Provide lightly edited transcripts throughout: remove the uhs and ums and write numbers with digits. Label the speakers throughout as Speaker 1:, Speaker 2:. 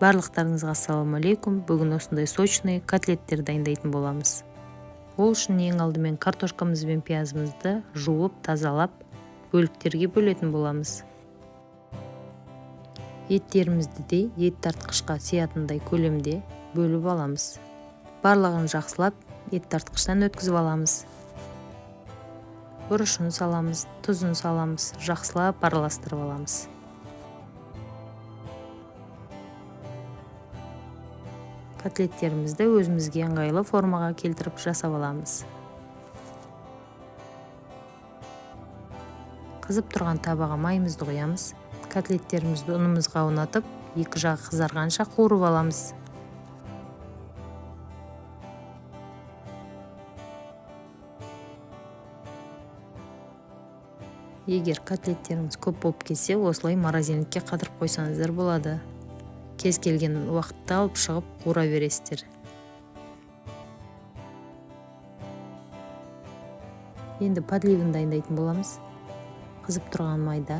Speaker 1: Барлықтарыңызға ассалаумағалейкум. Бүгін осындай сочный котлеттер дайындайтын боламыз. Ол үшін ең алдымен картошкамыз бен пиязымызды жуып, тазалап, бөліктерге бөлетін боламыз. Еттерімізді де ет тартқышқа сиятындай көлемде бөліп аламыз. Барлығын жақсылап ет тартқыштан өткізіп аламыз. Бұрышын саламыз, тұзын саламыз, жақсылап араластырып аламыз. Котлеттерімізді өзімізге ыңғайлы формаға келтіріп жасап аламыз. Қызып тұрған табаға майымызды құямыз. Котлеттерімізді ұнымызға аунатып, екі жағы қызарғанша қуырып аламыз. Егер котлеттеріңіз көп болып кетсе, осылай морозильникке қатырып қойсаңыздар болады. Кез келген уақытта алып шығып қуыра бересіздер. Енді подливін дайындайтын боламыз. Қызып тұрған майда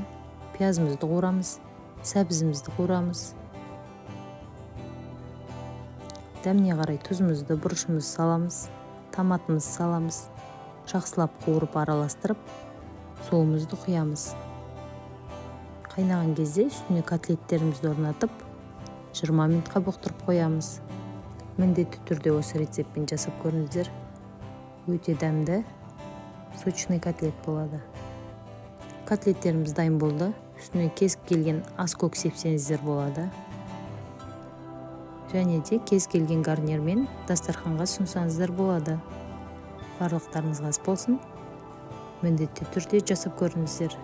Speaker 1: пиязымызды қуырамыз, сәбізімізді қуырамыз. Дәміне қарай тұзымызды, бұрышымызды саламыз, томатымызды саламыз. Жақсылап қуырып араластырып, суымызды құямыз. Қайнаған кезде үстіне котлеттерімізді орнатып, 20 минутқа бұқтырып қоямыз. Міндетті түрде осы рецептпен жасап көріңіздер. Өте дәмді, сочный котлет болады. Котлеттеріміз дайын болды. Үстіне кез келген ас көк сепсеңіздер болады. Және де кез келген гарнирмен дастарханға ұсынсаңыздар болады. Барлықтарыңызға ас болсын. Міндетті түрде жасап көріңіздер.